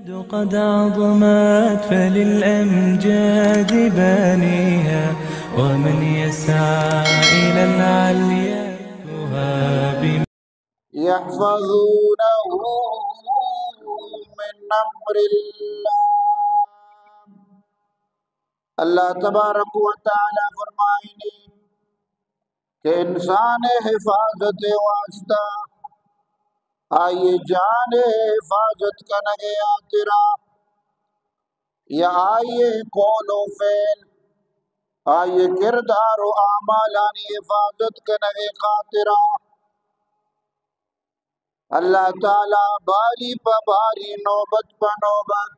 قد عظمت فللأمجاد بانيها، ومن يسعى إلى العليا يهاب. يحفظونه من أمر الله. اللہ تبارک و تعالی فرمائنی کہ انسان ءِ حفاظت ءِ واسطہ، آئی ءِ جان ءِ حفاظت کنگ ءِ ہاترا، یا آئی ءِ قول و فعل، آئی ءِ کردار و اعمالانی حفاظت کنگ ءِ خاطرا، اللہ تعالی باری پہ باری، نوبت پہ نوبت،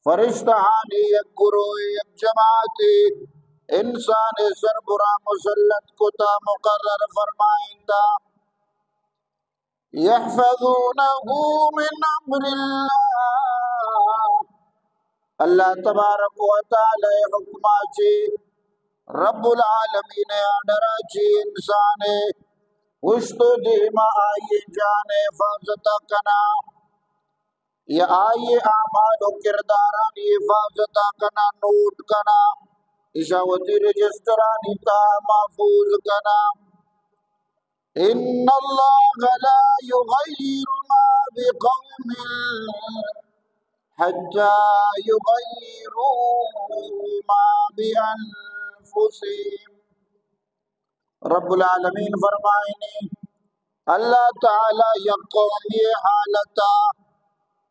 فرشتہانی یک گروہ، یک جماعتے انسان ءِ سربرا مسلط کتا، مقرر فرمائینتا. يحفظونه من أمر الله. اللہ تبارک و تعالی ءِ حکما چی، رب العالمین ءِ آرڈرا چی انسان ءِ پشت و دیما آئی ءِ جان ءِ حفاظت کنا، یا آئی ءِ اعمال و کردارانی حفاظت کنا، نوٹ کنا، اشا وتی رجسٹرانی تہا محفوظ کنا. إن الله لا يغير ما بقوم حتى يغيروا ما بأنفسهم. رب العالمین فرمائنی، اللہ تعالی یک قومی حالتا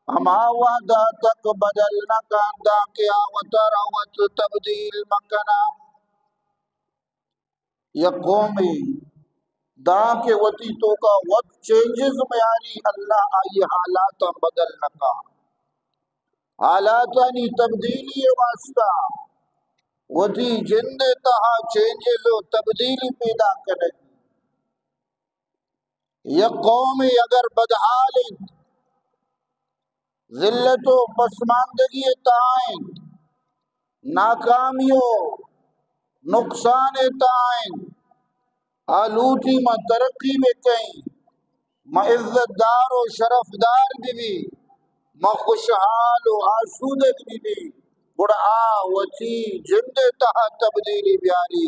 ہما وہدا تک بدل نہ کن دانکہ آ وترا وت تبدیل مکنا. یک قومے دانکہ وتی توکا وت چینجز میاری، اللہ آئی حالاتاں بدل نکا. حالاتانی تبدیلی واسطہ وتی جند تہا چینجز و تبدیلی پیدا کنگی. یک قومے اگر بدحال انت، ذلت و پسماندگی تہا انت، ناکامی و نقصان تہا انت، آ لوٹی ما ترقی بکئیں، ما عزت دار و شرفدار ببی، ما خوشحال و آسودگ ببی، گڑا آ وتی جند تہا تبدیلی بیاری،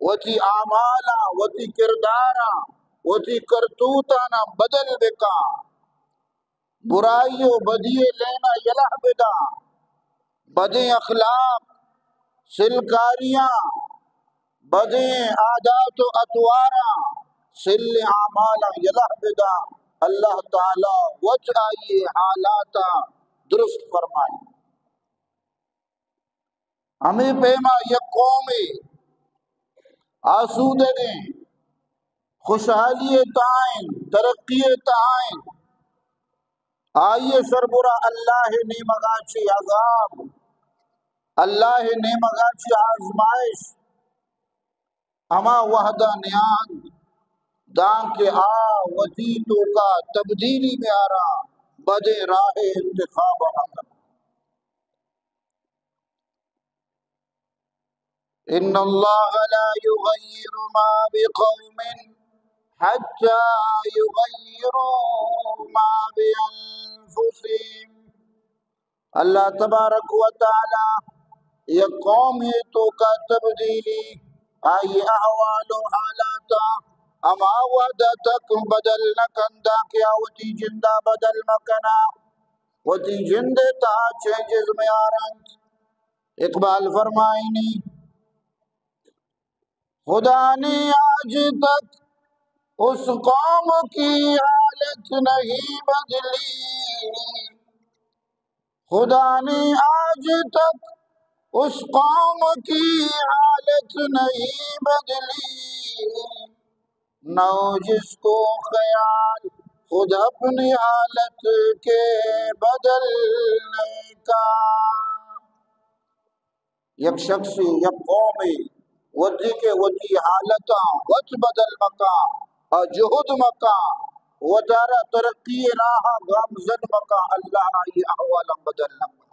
وتی اعمالاں، وتی کرداراں، وتی کرتوتاناں بدل بکاں. برائی و بدی لینا یلہ بداں، بدیں اخلاق، سلکاریاں، بدیں عادات و اطواراں، سل اعمالاں یلہ بداں. اللہ تعالی وت آئی حالاتاں درست فرمائی. ہمے پیما یک قومے آسودگیں، خوشحالی تہا انت، ترقی تہا انت، آئی سربرا اللہ نیمگا چی عذاب، اللہ نیمگا چی آزمائش ہما وہدا نیاں دانکہ آ وتی توکا تبدیلی بیارا، بدیں راہ انتخاب مکن. إن الله لا يغير ما بقوم حتى يغيروا ما بأنفسهم. اللہ تبارک و تعالی یک قومے توکا تبدیلی، آئی احوال و حالاتا ہما وہدا تک بدل نہ کندا کہ آ وتی جندا بدل مکنا، وتی جند تہا چینجز میارنت. اقبال فرمائنی، خدا نے آج تک اس قوم کی حالت نہیں بدلی، خدا نے آج تک اس قوم کی حالت نہیں بدلی، نہ ہو جس کو خیال خود اپنی حالت کے بدلنے کا. یک شخصے، یک قومے وتی کہ وتی حالتاں وت بدل مکاں، آ جہد مکاں، وتارا ترقی راہ گامزن مکاں، اللہ آئی احوالاں بدل نہ کن.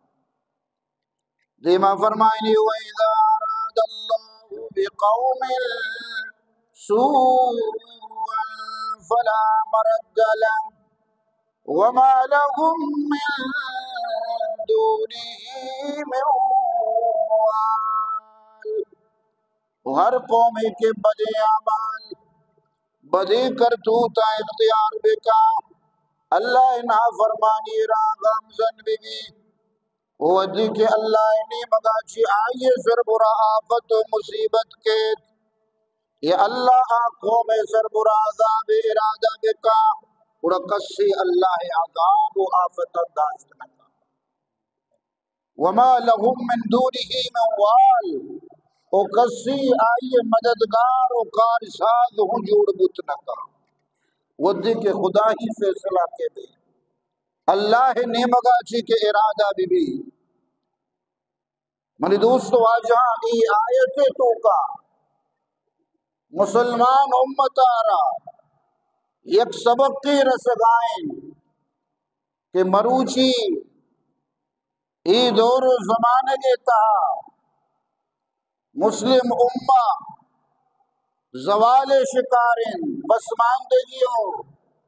دیما فرمائنی، وإذا أراد الله بقوم سوءا فلا مرد له وما لهم من ہر قومے کہ بدیں اعمال، بدیں کرتوتاں اختیار بکا، اللہ ءِ نافرمانی ءِ راہ گامزن ببی، وہدی کہ اللہ ءِ نیمگا چی آئی ءِ سربرا آفت و مصیبت کیت، یا اللہ آ قوم ءِ سربرا عذاب ءِ ارادہ بکا، گڑا کسی اللہ ءِ عذاب و آفت داشت نکا۔ وما لهم من دونه من وال، او کسی آئی ءِ مددگار و کارساز ہوں جوڑ بوت نکا۔ وہدی کہ خدائی فیصلہ کئے بی، اللہ ءِ نیمگا چی کہ ارادہ ببی۔ منی دوست و واجہاں، اے آیت ءِ توکا مسلمان امت ءَ را یک سبقے رسگائیں کہ مروچی اے دور و زمانگ ءِ تہا مسلم امہ زوال ءِ شکار انت، پسماندگی و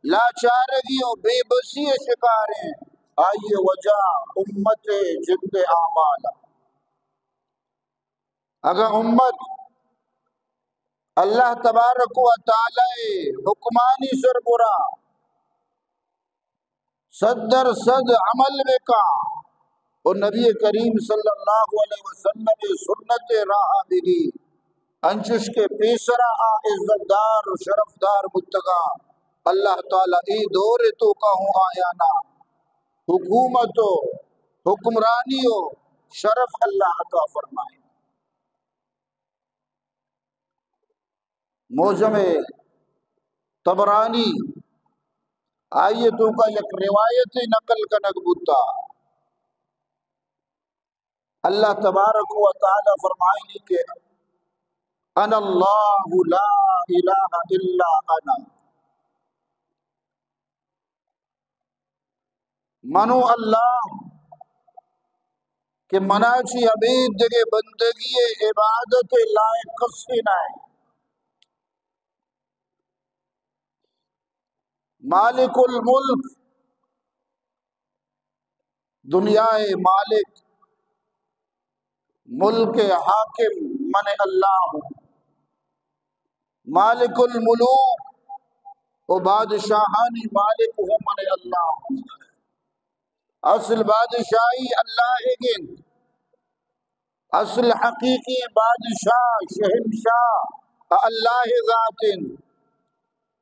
لاچارگی و بے بسی ءِ شکار انت۔ آئی ءِ وجہ امت ءِ جند ءِ اعمال انت۔ اگاں امت اللہ تبارک و تعالی ءِ حکمانی سربرا صد در صد عمل بکا و نبی کریم صلی اللہ علیہ وسلم ءِ سنت ءِ راہ بگی، انچش کہ پیسرا آ عزت دار و شرف دار بوتگا، اللہ تعالی اے دور ءِ توکا ہوں آیانا حکومت و حکمرانی و شرف اللہ عطا فرمائے۔ معجم طبرانی، آئی ءِ توکا یک روایتے نقل کنگ بوتا۔ اللہ تبارک و تعالی فرمائنی کہ انا اللہ لا الہ الا انا، من و اللہ کہ منا چی ابید دگہ بندگی ءُ عبادت ءِ لائق کسے نہ انت۔ مالک الملک، دنیا ءِ مالک، ملک ءِ حاکم من اللہ ہوں۔ مالک الملوک، و بادشاہانی مالک ہوں من اللہ ہوں۔ اصل بادشاہی اللہ ءِ گند، اصل حقیقی بادشاہ، شہنشاہ اللہ ءِ ذات انت۔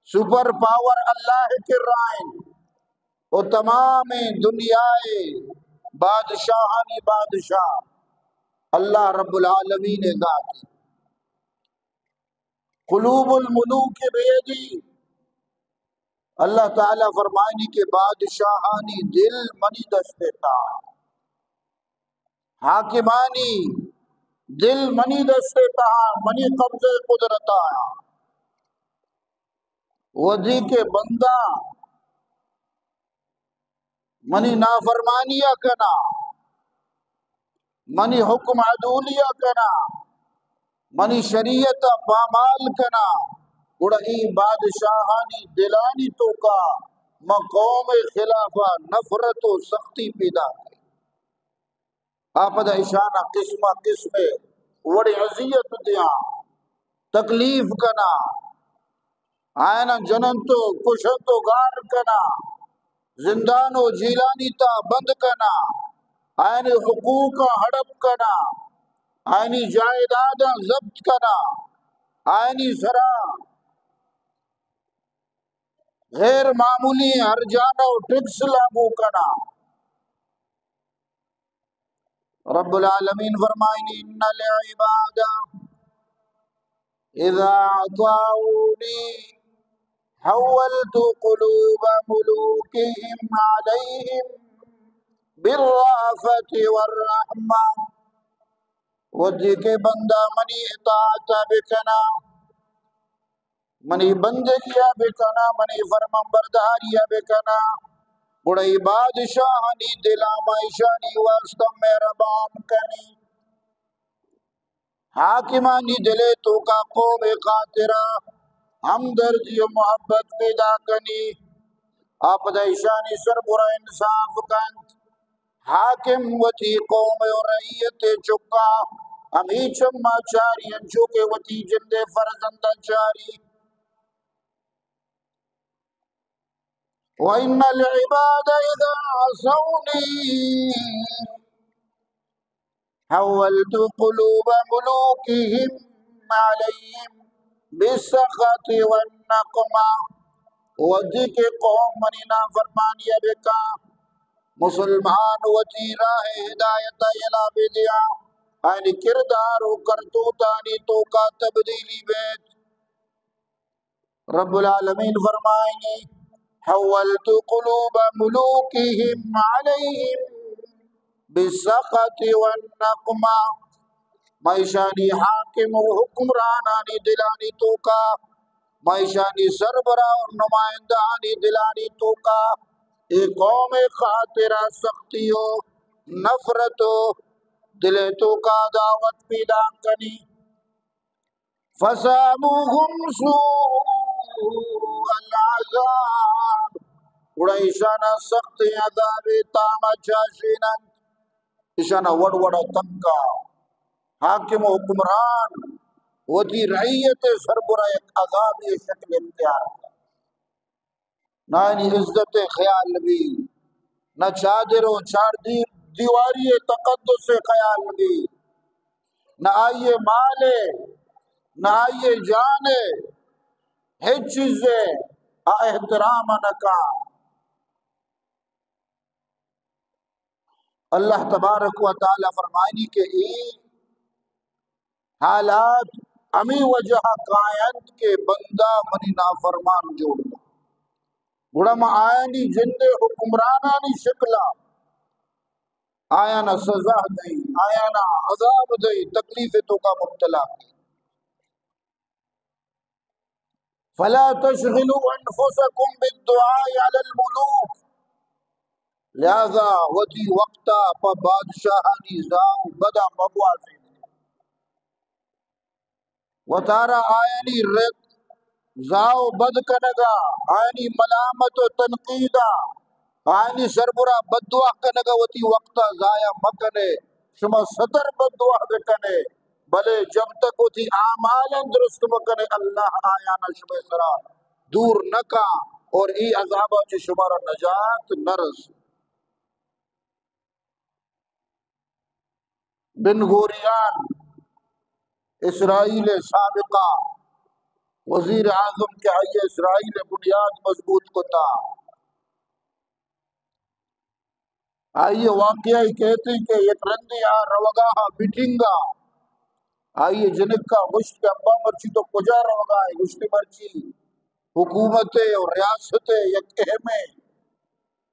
سپر پاور اللہ ءِ کرا انت۔ و تمام دنیا ءِ بادشاہانی بادشاہ اللہ رب العالمین ءِ ذات انت۔ قلوب الملوک بیدی، اللہ تعالی فرمائنی کہ بادشاہانی دل منی دست ءِ تہا، حاکمانی دل منی دست ءِ تہا، منی قبضہ قدرت ءَ۔ وھدی کہ بندہ منی نافرمانی ءَ کنا، منی حکم عدولی ءَ کنا، منی شریعت ءَ پامال کنا، گڑا اے بادشاہانی دلانی توکا ما قوم ءِ خلاف ءَ نفرت و سختی پیدا کن۔ آ پدا اشانا قسم قسم وڑیں اذیت دیاں، تکلیف کناں، آیاناں جننت و کشنت و گار کناں، زندان و جیلانی تہا بند کناں، آیانی حقوقاں ہڑپ کناں، آیانی جائیداداں ضبط کناں، آیانی سرا غیر معمولی ہرجانہ و ٹیکس لاگو کناں۔ رب العالمین فرمائنی، ان العباد اذا اطاعونی حولت قلوب ملوکہم علیہم بالرأفۃ والرحمۃ۔ وھدی کہ بندہ منی اطاعت ءَ بکنا، منی بندگی ءَ بکنا، منی فرمان برداری ءَ بکنا، گڑا اے بادشاہانی دلاں ما اشانی واسطہ مہربان کنی۔ حاکمانی دل ءِ توکا قوم ءِ خاطرا ہمدردی و محبت پیدا کنی۔ آ پدا اشانی سربرا انصاف کنت۔ حاکم وتی قوم و رعیت ءِ چکا ہمے چم ءَ چاری انچو کہ وتی جند ءِ فرزنداں چاری۔ وَإِنَّ الْعِبَادَ إِذَا عَصَوْنِي حَوَّلْتُ قُلُوبَ مُلُوكِهِمْ عَلَيْهِمْ بِالسَّخَطِ وَالنَّقْمَةِ۔ وہدے کہ قوم منی نافرمانی ءَ بکاں، مسلمان وتی راہ ہدایت ءَ یلہ بدیاں، آیانی کردار و کرتوتانی توکا تبدیلی بیت۔ رب العالمین فرمائنی، حولت قلوب ملوکہم علیہم بالسخط والنقمہ۔ ما ایشانی حاکم و حکمرانانی دلانی توکا، ما ایشانی سربراہ و نمائندہانی دلانی توکا، اے قوم خاطرا سختی و نفرت و دل توکا دعوت پیدا کنی۔ فساموهم سوء العذاب، گڑا ایشانا سخت عذاب تاما چاشیننت۔ ایشانا وڑ وڑا تنگا حاکم و حکمران وتی رعیت سربرا یک عذابی شکل اختیار کنت۔ نہ آیانی عزت خیال بی، نہ چادر و چار دی-، دیواری تقدس خیال بی، نہ آئی مال، نہ آئی جان، ہچ چیز آ احترام نہ کاں۔ اللہ تبارک و تعالی فرمائنی کہ اے حالات ہمے وجہ کاینت کہ بندہ منی نافرمان جوڑ بنت۔ گڑا ما آیانی جند حکمرانانی شکلا آیانا سزا دئیں، آیانا عذاب دئیں، تکلیف توکا مبتلا کنیں۔ فلا تشغلوا انفسکم بالدعاء علی الملوک، لہذا وتی وقتا پہ بادشاہانی زاہ و بدا مگوازین۔ وتارا آیانی رد زاہ و بد کنگا، آیانی ملامت و تنقیدا، آیانی سربرا بددعا کنگا وتی وقتا ضائع مکنے۔ شما ستر بددعا بکنے، بلے جب تک وتی اعمالاں درست مکنے، اللہ آیانا شمئے سرا دور نکاں اور اے عذابا چہ شمارا نجات نرس۔ بن گوریان، اسرائیل سابقہ وزیر اعظم کہ آئی اسرائیل بنیاد مضبوط کتا، آئی واقعہ کہتے کہ یک رندے آ روگا ہا میٹنگا، آئی جنکا گوشت کہ ابا مرچی تو کجا روگا ہے؟ گوشتی مرچی حکومت اور ریاست یک اہم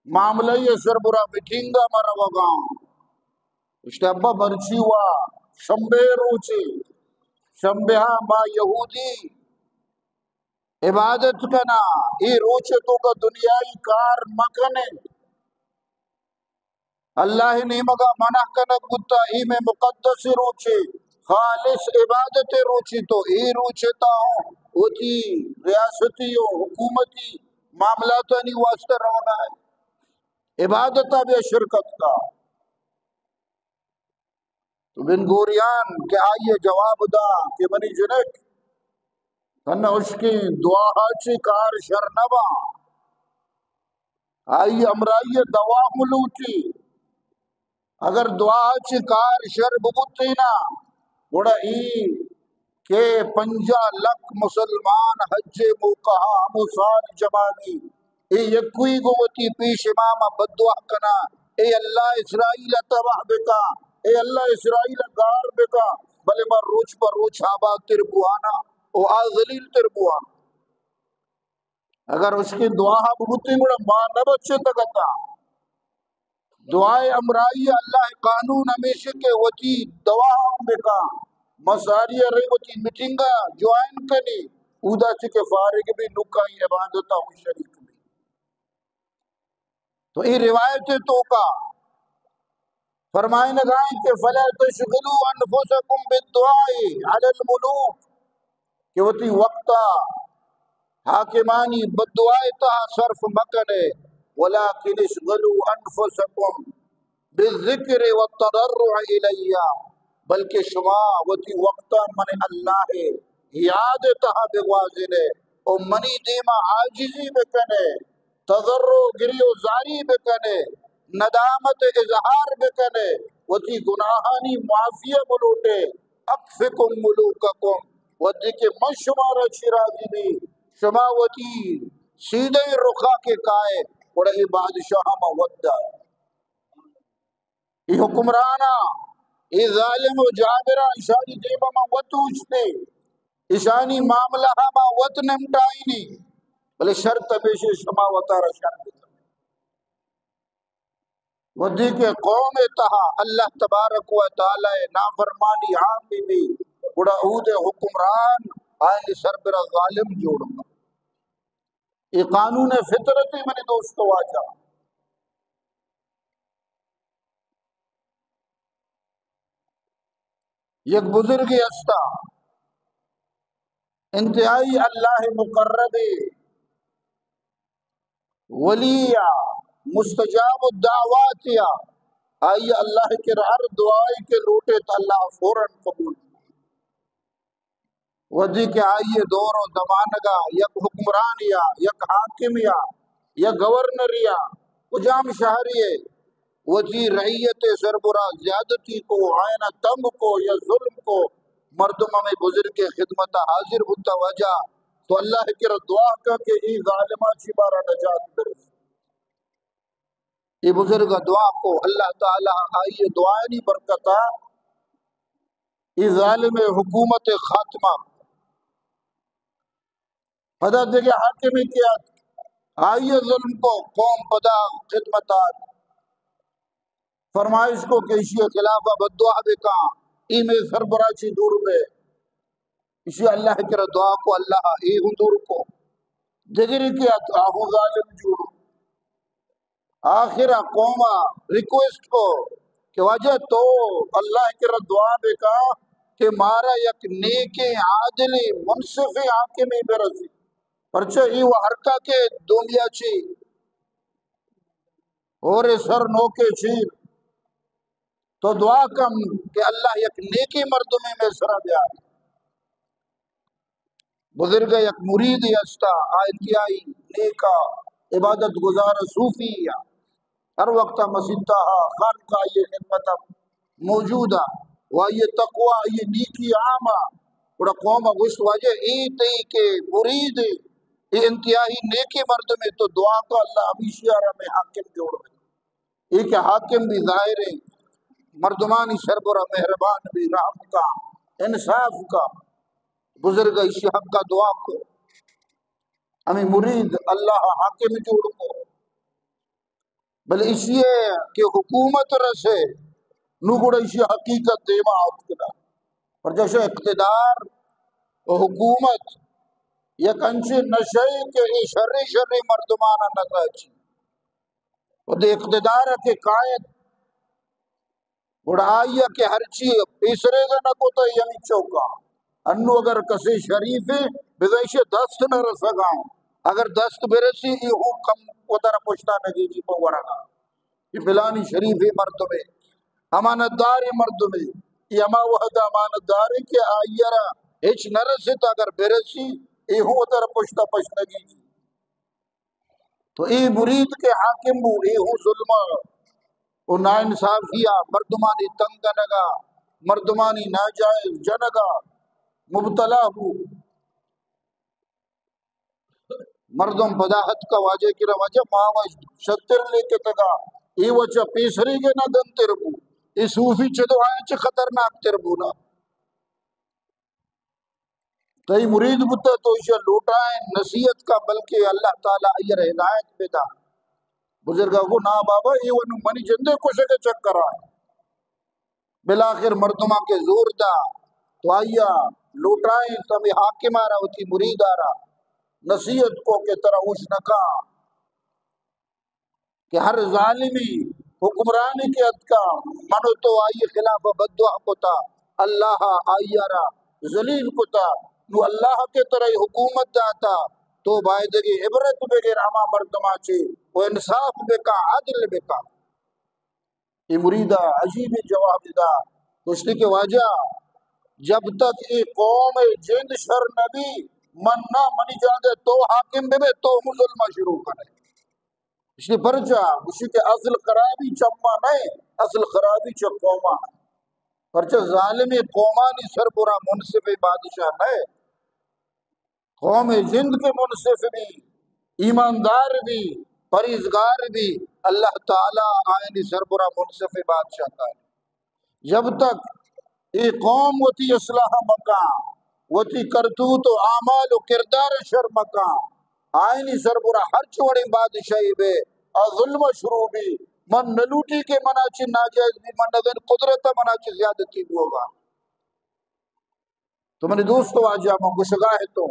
معاملہ ء سربرا میٹنگ ء ما روگاں۔ اشتے ابا مرچی وا شمبے روچے، شمبے ہا ما یہودی عبادت کنا، اے روچے تو کا دنیائی کار مکنے۔ اللہ نیمگا منع کنگ بوتا، اے میں مقدس روچے، خالص عبادت روچے، تو اے روچے تا ہوں وتی ریاستی و حکومتی معاملاتانی واسطہ روگا ہے، عبادتا بیا شرکت کا۔ تو بن گوریان کہ آئی جواب دا کہ منی جنک، تنہ اشکیں دعا چی کار شر نبا، آئی ہمراہی دوا ہم لوٹی۔ اگر دعا چی کار شر ببوتینا، گڑا ای کہ پنجاہ لکھ مسلمان حج موقع ہمو سال جمع بی۔ اے یکوئی گوں وتی پیش امام ء بددعا کنا، اے اللہ اسرائیل ء تباہ بکا، اے اللہ اسرائیل ء گار بکا، بلے ما روچ پہ روچ آباد تر بوانا و آ ذلیل تر بوانا۔ اگر اشکیں دعا ہم بوتیں گڑا ما نہ بچتگ اتاں۔ دعائے ہمراہی اللہ قانون ہمیش کہ وتی دوا ہم بکا، مساری رہی وتی میٹنگا جوائن کنی، اودا چہ کہ فارغ بی نکائی عبادت ہم شریک بی۔ تو اے روایت توکا فرمائنگائیں کہ فلا تشغلوا انفسکم بالدعاء علی الملوک، کہ وتی وقتا حاکمانی بددعائے تہا صرف مکنے، ولکن اشغلوا انفسکم بالذکر والتضرع الی، بلکہ شما وتی وقتاں من اللہ ءِ یاد ءِ تہا بگوازینے و منی دیما عاجزی بکنے، تضرع، گری و زاری بکنے، ندامت اظہار بکنے، وتی گناہانی معافی بلوٹے۔ اکفکم ملوککم، وھدے کہ من شمارا چی راضی بی، شما وتی سیدھیں رخا کہ کائے، گڑا اے بادشاہ ما وت دار۔ اے حکمراناں، اے ظالم و جابراں، اشانی دیما ما وت اوشتے، اشانی معاملہ ما وت نمٹائینی، بلے شرط ہمیشی شما وتارا شر بکنے۔ وھدے کہ قوم ءِ تہا اللہ تبارک و تعالی ءِ نافرمانی عام بی بی، گڑا اود ءِ حکمران آیانی سربرا ظالم جوڑ بی۔ اے قانون فطرت ءِ منی دوست و واجہ۔ یک بزرگے ہستا، انتہائی اللہ مقرب ولی یا مستجاب الدعوات یا، آئی اللہ کے ہر دعائے کہ لوٹے تو اللہ فوراً قبول۔ وھدے کہ آئی دور و زمانگا یک حکمران یا یک حاکم یا یک گورنر یا کجام شہری ءِ وتی رعیت ءِ سربرا زیادتی کو، آیانا تنگ کو یا ظلم کو، مردم ہمے بزرگ ءِ خدمت ءَ حاضر بوتا، واجہ تو اللہ ءِ کرا دعا کن کہ اے ظالما چی مارا نجات برس۔ اے بزرگ دعا کو، اللہ تعالی آئی دعائنی برکتا اے ظالم حکومت خاتمہ۔ پدا دگہ حاکمے کہ آت، آئی ظلم کو، قوم پدا خدمت آت، فرمائش کو کہ اشی خلاف بددعا بکاں، اے مئے سربرا چی دور بے۔ اشی اللہ کرا دعا کو، اللہ اے ہوں دور کو۔ دگرے کہ آت، آہوں ظالم جوڑ۔ آخر ءَ قوم ءَ ریکویسٹ کو کہ واجہ تو اللہ ءِ کرا دعا بکا کہ مارا یک نیکیں، عادلیں، منصفیں حاکمے برسی، پرچہ اے و ہرکا کہ دنیا چی ہورے سر نوکے چیر، تو دعا کن کہ اللہ یک نیکیں مردمے مئے سرا بیار۔ بزرگ ءِ یک مریدے ہستا، آ انتہائی نیکا، عبادت گزار صوفی یا، ہر وقت مسیت ءَ خانقاہ ءِ خدمت ءَ موجود ءَ، و آئی تقوی، آئی نیکی عام ءَ۔ گڑا قوم ءَ گوشت، واجہ اے تئی کہ مرید اے، اے انتہائی نیکیں مردمے، تو دعا کو اللہ ہمیشی ءَ را مئے حاکم جوڑ بکن۔ اے کہ حاکم بی، ظاہر ایں مردمانی سربرا مہربان بی، رحم کا، انصاف کا۔ بزرگ ایشی حق ءَ دعا کو، ہمیں مرید اللہ حاکم جوڑ کو، بلے ایشی کہ حکومت رسے، نو گڑا ایشی حقیقت دیما آتکگا۔ پر جیسے اقتدار و حکومت یک انچیں نشہ اے کہ اے شریں شریں مردمانا نزاچی۔ و دے اقتدار ءَ کہ کائیت، گڑا آئی ءَ کہ ہرچی پیسریگ ءَ نہ کت، آئی ہمینچو کاں۔ انو اگر کسے شریفے، بزاں ایشی دست نہ رسگا، اگر دست برسی، اے ہوں کم وتارا پشتا نگیجی پہ ورگا۔ اے فلانی شریفیں مردمے، امانتداریں مردمے، اے ہما وہد امانتدارے کہ آئی ءَ را ہچ نہ رسیت، اگر برسی، اے ہوں وتارا پشتا پشت نگیجی۔ تو اے مرید کہ حاکم بو، اے ہوں ظلم و ناانصافی ءَ، مردمانی تنگ کنگ ءَ، مردمانی ناجائز جنگ ءَ مبتلا بو۔ مردم پدا اتکا واجہ کرا، واجہ ما وش شتر لیکتگا، اے وچ پیسریگ ءَ نہ دنتر بو، اے صوفی چدو آیا چہ خطرناک تر بو نا۔ تئی مرید بوتہ، تو ایشی لوٹائیں نصیحت کا، بلکہ اللہ تعالی آئی را ہدایت بدا۔ بزرگا گو، نا بابا، اے ونو منی جندے کشگ چکرا۔ بالآخر مردماں کہ زور دا، تو آئی لوٹائیں، تو ہمیں حاکم آ را، وتی مرید آ را نصیحت کو کہ ترا ہوش نکا۔ کہ ہر ظالمی حکمرانی کہ اتکا، من و تو آئی خلاف بددعا کتا، اللہ آئی را ذلیل کتا، نو اللہ کہ ترا حکومت داتا، تو بایدگی عبرت بگر ہما مردما چے و انصاف بکا، عدل بکا۔ اے مریدا عجیب جواب دا، گوشتی کہ واجہ، جب تک اے قوم جند شر نبی، من نہ، منی جاگہ تو حاکم ببے، تو ہم ظلم شروع کنے۔ گوشتی پرچا؟ گوشتی کہ اصل خرابی چما نہ، اصل خرابی چہ قوما۔ پرچا؟ ظالم قومانی سربرا منصف بادشاہ نہ۔ قوم جند کہ منصف بی، ایماندار بی، پرہیزگار بی، اللہ تعالی آیانی سربرا منصف بادشاہ کار۔ جب تک اے قوم وتی اصلاح مکاں، وتی کرتوت و اعمال و کردار شر مکاں، آیانی سربرا ہرچ وڑیں بادشاہی بے، آ ظلم شروع بی۔ من نہ لوٹی کہ منا چی ناجائز بی، من نزن قدرت منا چی زیادتی بوگا۔ تو منی دوست و واجہ، من گوشگا اتوں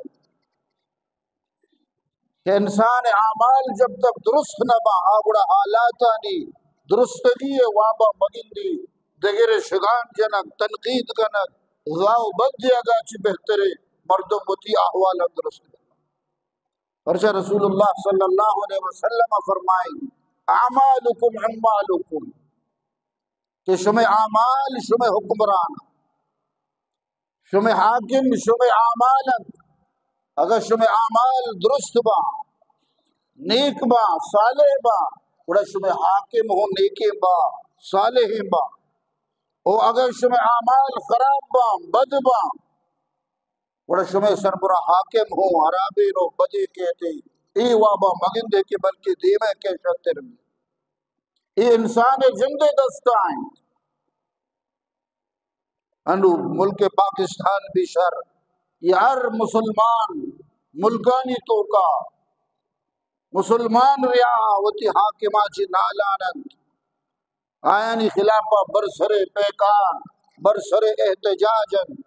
کہ انسان اعمال جب تک درست نہ باں، آ گڑا حالاتانی درستگی ء وابا مگندی، دگرے شگان جنگ، تنقید کنگ، زاہ و بد دیگا چی بہترے مردم وتی احوال ہم درست بہ۔ پرچا رسول اللہ صلی اللہ علیہ وسلم فرمائی، اعمالکم عمالکم، کہ شمئے اعمال شمئے حکمران، شمئے حاکم شمئے اعمال انت۔ اگر شمئے اعمال درست باں، نیک باں، صالح باں، گڑا شمئے حاکم ہوں نیکیں باں، صالحیں باں۔ او اگر شمئے اعمال خراب باں، بد باں، گڑا شمئے سربرا حاکم ہوں ہرابیں و بدیں کیتے، اے وابا مگندے کہ بلکہ دیمے کہ شرتر بی۔ اے انسان جندے دستا انت۔ انو ملک پاکستان بی شر، یہ ہر مسلمان ملکانی توکا مسلمان ریا وتی حاکما چی نالان انت۔ آیانی خلافا برسر پیکار، برسر احتجاج انت۔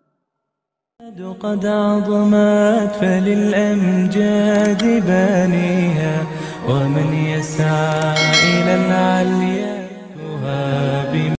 قد عظمت فللأمجاد بانيها، ومن يسعى إلى العليا يدركها بما